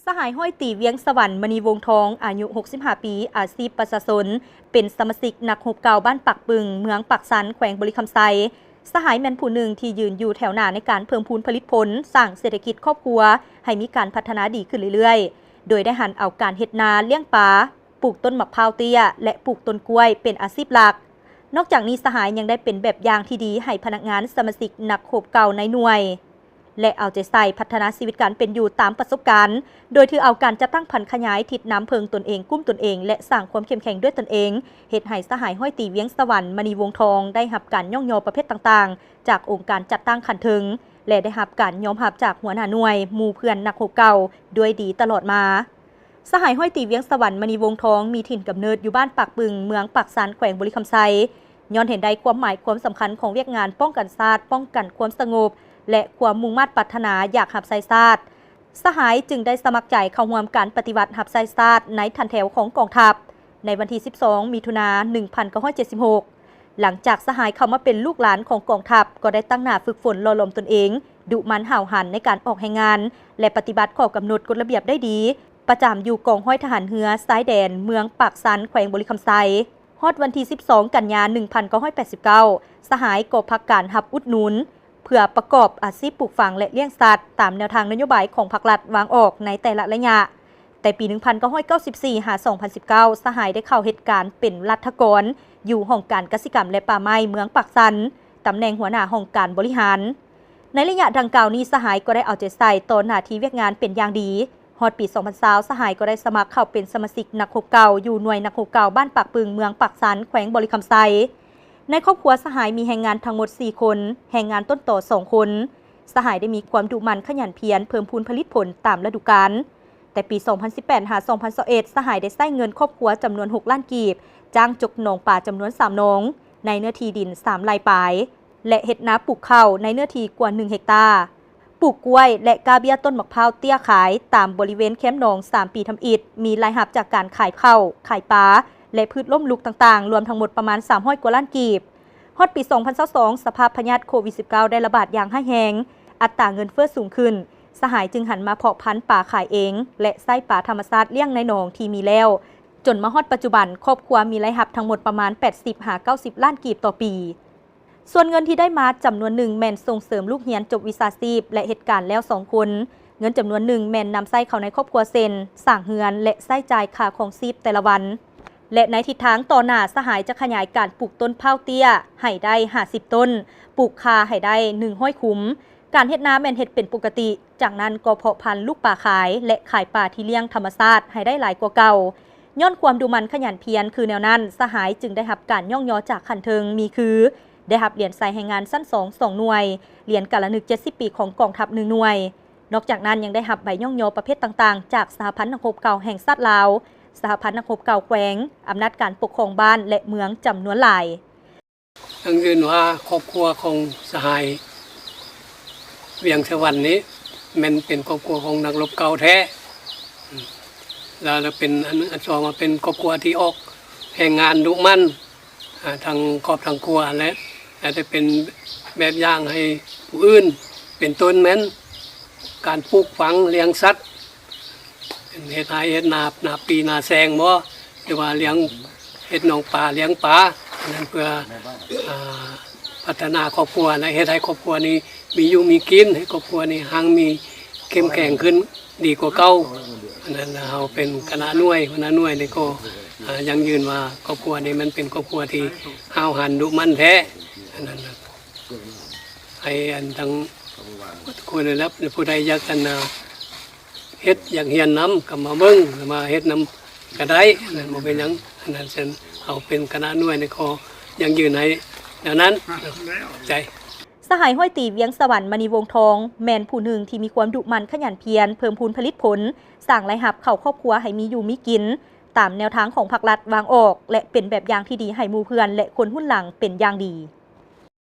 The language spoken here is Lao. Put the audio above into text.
ສະຫາຍຮ້ອຍຕີ ວຽງສະຫວັນ ມະນີວົງທອງ ອາຍຸຫົກສິບຫ້າປີ, ອາຊີບປະຊາຊົນ, ເປັນສະມາຊິກນັກຮົບເກົ່າບ້ານປາກປຶງ, ເມືອງປາກຊັນ, ແຂວງບໍລິຄຳໄຊ. ສະຫາຍແມ່ນຜູ້ໜຶ່ງທີ່ຢືນຢູ່ແຖວໜ້າໃນການເພີ່ມພູນຜະລິດຜົນ, ສ້າງເສດຖະກິດຄອບຄົວໃຫ້ມີການພັດທະນາດີຂຶ້ນເລື້ອຍໆ, ໂດຍໄດ້ຫັນເອົາການເຮັດນາ, ລ້ຽງປາ, ປູກຕົ້ນໝາກພ້າວເຕ້ຍ ແລະ ປູກຕົ້ນກ້ວຍເປັນອາຊີບຫຼັກ. ນອກຈາກນີ້, ສະຫາຍຍັງໄດ້ເປັນແບບຢ່າງທີ່ດີໃຫ້ພະນັກງານ, ສະມາຊິກ, ນັກຮົບເກົ່າໃນໜ່ວຍ ແລະ ເອົາໃຈໃສ່ພັດທະນາຊີວິດການເປັນຢູ່ຕາມປະສົບການ, ໂດຍຖືເອົາການຈັດຕັ້ງຜັນຂະຫຍາຍ, ທິດນຳເພິ່ງຕົນເອງ, ກຸ້ມຕົນເອງ ແລະ ສ້າງຄວາມເຂັ້ມແຂງດ້ວຍຕົນເອງ, ເຮັດໃຫ້ສະຫາຍຮ້ອຍຕີ ວຽງສະຫວັນ ມະນີວົງທອງ ໄດ້ຮັບການຍ້ອງຍໍປະເພດຕ່າງໆ ຈາກອົງການຈັດຕັ້ງຂັ້ນເທິງ ແລະ ໄດ້ຮັບການຍອມຮັບຈາກຫົວໜ້າໜ່ວຍ, ໝູ່ເພື່ອນນັກຮົບເກົ່າດ້ວຍດີຕະຫຼອດມາ. ສະຫາຍຮ້ອຍຕີ ວຽງສະຫວັນ ມະນີວົງທອງ ມີຖິ່ນກຳເນີດຢູ່ບ້ານປາກປຶງ, ເມືອງປາກຊັນ, ແຂວງບໍລິຄຳໄຊ. ຍ້ອນເຫັນໄດ້ຄວາມໝາຍຄວາມສຳຄັນຂອງວຽກງານປ້ອງກັນຊາດ, ປ້ອງກັນຄວາມສະຫງົບ ແລະ ຄວາມມຸ່ງມາດປາດຖະໜາຢາກຮັບໃຊ້ຊາດ, ສະຫາຍຈຶ່ງໄດ້ສະໝັກໃຈເຂົ້າຮ່ວມການປະຕິວັດຮັບໃຊ້ຊາດໃນຖັນແຖວຂອງກອງທັບ ໃນວັນທີສິບສອງ ມິຖຸນາ ໜຶ່ງພັນເກົ້າຮ້ອຍເຈັດສິບຫົກ. ຫຼັງຈາກສະຫາຍເຂົ້າມາເປັນລູກຫຼານຂອງກອງທັບ, ກໍໄດ້ຕັ້ງໜ້າຝຶກຝົນຫຼໍ່ຫຼອມຕົນເອງ, ດຸໝັ່ນຫ້າວຫັນໃນການອອກແຮງງານ ແລະ ປະຕິບັດຂໍ້ກຳນົດກົດລະບຽບໄດ້ດີ, ປະຈຳຢູ່ກອງຮ້ອຍທະຫານເຮືອຊາຍແດນ ເມືອງປາກຊັນ, ແຂວງບໍລິຄຳໄຊ. ຮອດວັນທີສິບສອງ ກັນຍາ ໜຶ່ງພັນເກົ້າຮ້ອຍແປດສິບເກົ້າ ສະຫາຍກໍພັກການຮັບອຸດໜູນ ເພື່ອປະກອບອາຊີບປູກຝັງ ແລະ ລ້ຽງສັດ ຕາມແນວທາງນະໂຍບາຍຂອງພັກລັດວາງອອກໃນແຕ່ລະໄລຍະ. ແຕ່ປີ ໜຶ່ງພັນເກົ້າຮ້ອຍເກົ້າສິບສີ່ ຫາ ສອງພັນສິບເກົ້າ ສະຫາຍໄດ້ເຂົ້າເຮັດການເປັນລັດຖະກອນຢູ່ຫ້ອງການກະສິກຳ ແລະ ປ່າໄມ້ ເມືອງປາກຊັນ, ຕຳແໜ່ງຫົວໜ້າຫ້ອງການບໍລິຫານ. ໃນໄລຍະດັ່ງກ່າວນີ້, ສະຫາຍກໍໄດ້ເອົາໃຈໃສ່ຕໍ່ໜ້າທີ່ວຽກງານເປັນຢ່າງດີ. ຮອດປີສອງພັນຊາວ ສະຫາຍກໍໄດ້ສະໝັກເຂົ້າເປັນສະມາຊິກນັກຮົບເກົ່າ ຢູ່ໜ່ວຍນັກຮົບເກົ່າບ້ານປາກປຶງ ເມືອງປາກຊັນ ແຂວງບໍລິຄຳໄຊ. ໃນຄອບຄົວສະຫາຍມີແຮງງານທັງໝົດສີ່ຄົນ, ແຮງງານຕົ້ນຕໍສອງຄົນ. ສະຫາຍໄດ້ມີຄວາມດຸໝັ່ນຂະຫຍັນພຽນ ເພີ່ມພູນຜະລິດຜົນຕາມລະດູການ. ແຕ່ປີສອງພັນສິບແປດ ຫາ ສອງພັນຊາວເອັດ ສະຫາຍໄດ້ໃຊ້ເງິນຄອບຄົວຈຳນວນຫົກລ້ານກີບ, ຈ້າງຈົກໜອງປາຈຳນວນສາມໜອງ ໃນເນື້ອທີ່ດິນສາມໄຮ່ປາຍ ແລະ ເຮັດນາປູກເຂົ້າໃນເນື້ອທີ່ກວ່າໜຶ່ງເຮັກຕາ. ປູກກ້ວຍ ແລະ ກ້າເບ້ຍຕົ້ນໝາກພ້າວເຕ້ຍຂາຍຕາມບໍລິເວນແຄມໜອງສາມປີທຳອິດ, ມີລາຍຮັບຈາກການຂາຍເຂົ້າ, ຂາຍປາ ແລະ ພືດລົ້ມລຸກຕ່າງໆ ລວມທັງໝົດປະມານສາມຮ້ອຍກວ່າລ້ານກີບ. ຮອດປີສອງພັນຊາວສອງ ສະພາບພະຍາດໂຄວິດສິບເກົ້າ ໄດ້ລະບາດຢ່າງຮ້າຍແຮງ, ອັດຕາເງິນເຟີ້ສູງຂຶ້ນ, ສະຫາຍຈຶ່ງຫັນມາເພາະພັນປາຂາຍເອງ ແລະ ໃຊ້ປາທຳມະຊາດລ້ຽງໃນໜອງທີ່ມີແລ້ວ, ຈົນມາຮອດປັດຈຸບັນ, ຄອບຄົວມີລາຍຮັບທັງໝົດປະມານແປດສິບຫາເກົ້າສິບລ້ານກີບຕໍ່ປີ. ສ່ວນເງິນທີ່ໄດ້ມາຈຳນວນໜຶ່ງແມ່ນສົ່ງເສີມລູກຮຽນຈົບວິຊາຊີບ ແລະ ເຮັດການແລ້ວສອງຄົນ. ເງິນຈຳນວນໜຶ່ງແມ່ນນຳໃຊ້ເຂົ້າໃນຄອບຄົວ ເຊັ່ນ ສ້າງເຮືອນ ແລະ ໃຊ້ຈ່າຍຄ່າຄອງຊີບແຕ່ລະວັນ. ແລະ ໃນທິດທາງຕໍ່ໜ້າ, ສະຫາຍຈະຂະຫຍາຍການປູກຕົ້ນພ້າວເຕ້ຍໃຫ້ໄດ້ຫ້າສິບຕົ້ນ, ປູກຂ່າໃຫ້ໄດ້ໜຶ່ງຮ້ອຍຄຸ້ມ. ການເຮັດນາແມ່ນເຮັດເປັນປົກກະຕິ, ຈາກນັ້ນກໍເພາະພັນລູກປາຂາຍ ແລະ ຂາຍປາທີ່ລ້ຽງທຳມະຊາດໃຫ້ໄດ້ຫຼາຍກວ່າເກົ່າ. ຍ້ອນຄວາມດຸໝັ່ນຂະຫຍັນພຽນຄືແນວນັ້ນ, ສະຫາຍຈຶ່ງໄດ້ຮັບການຍ້ອງຍໍຈາກຂັ້ນເທິງ ມີຄື ໄດ້ຮັບຫຼຽນໄຊແຮງງານຊັ້ນສອງ ສອງໜ່ວຍ, ຫຼຽນກາລະນຶກເຈັດສິບປີຂອງກອງທັບໜຶ່ງໜ່ວຍ. ນອກຈາກນັ້ນຍັງໄດ້ຮັບໃບຍ້ອງຍໍປະເພດຕ່າງໆ ຈາກສະຫະພັນນັກຮົບເກົ່າແຫ່ງຊາດລາວ, ສະຫະພັນນັກຮົບເກົ່າແຂວງ, ອຳນາດການປົກຄອງບ້ານ ແລະ ເມືອງຈຳນວນຫຼາຍ. ຢັ້ງຢືນວ່າຄອບຄົວຂອງສະຫາຍວຽງສະຫວັນນີ້ ແມ່ນເປັນຄອບຄົວຂອງນັກລົບເກົ່າແທ້ ແລ້ວເປັນອັນ ອັນສອງວ່າເປັນຄອບຄົວທີ່ອອກແຮງງານດຸໝັ່ນ ອາ ທັງຄອບທັງຄົວຫັ້ນແຫຼະ ແລະ ໄດ້ເປັນແບບຢ່າງໃຫ້ຜູ້ອື່ນ ເປັນຕົ້ນແມ່ນການປູກຝັງລ້ຽງສັດ ເຮັດໄຮ່ເຮັດນາ ນາປີນາແຊງບໍ ຫຼືວ່າລ້ຽງ ເຮັດໜອງປາລ້ຽງປາ ອັນນັ້ນເພື່ອ ອາ ພັດທະນາຄອບຄົວ ແລະ ເຮັດໃຫ້ຄອບຄົວນີ້ມີຢູ່ມີກິນ ໃຫ້ຄອບຄົວນີ້ຮັ່ງມີເຂັ້ມແຂງຂຶ້ນ ດີກວ່າເກົ່າ. ອັນນັ້ນເຮົາເປັນຄະນະໜ່ວຍ ຫົວໜ້າໜ່ວຍນີ້ກໍ ອາ ຢັ້ງຢືນວ່າຄອບຄົວນີ້ມັນເປັນຄອບຄົວທີ່ຫ້າວຫັນດຸໝັ່ນແທ້. ອັນນັ້ນໃຫ້ອັນທັງຄົນນັ້ນແຫຼະ ຜູ້ໃດຢາກອັນນາ ເຮັດ ຢາກຮຽນນຳກໍມາເບິ່ງ ມາເຮັດນຳກໍໄດ້ ອັນນັ້ນບໍ່ເປັນຫຍັງ. ອັນນັ້ນຊັ້ນ ເຮົາເປັນຄະນະໜ່ວຍນີ້ຂໍຢັ້ງຢືນໃຫ້ແນວນັ້ນ. ຂອບໃຈ. ສະຫາຍຮ້ອຍຕີ ວຽງສະຫວັນ ມະນີວົງທອງ ແມ່ນຜູ້ໜຶ່ງທີ່ມີຄວາມດຸໝັ່ນຂະຫຍັນພຽນ ເພີ່ມພູນຜະລິດຜົນ, ສ້າງລາຍຮັບເຂົ້າຄອບຄົວໃຫ້ມີຢູ່ມີກິນ ຕາມແນວທາງຂອງພັກລັດວາງອອກ ແລະ ເປັນແບບຢ່າງທີ່ດີໃຫ້ໝູ່ເພື່ອນ ແລະ ຄົນຮຸ່ນຫຼັງເປັນຢ່າງດີ.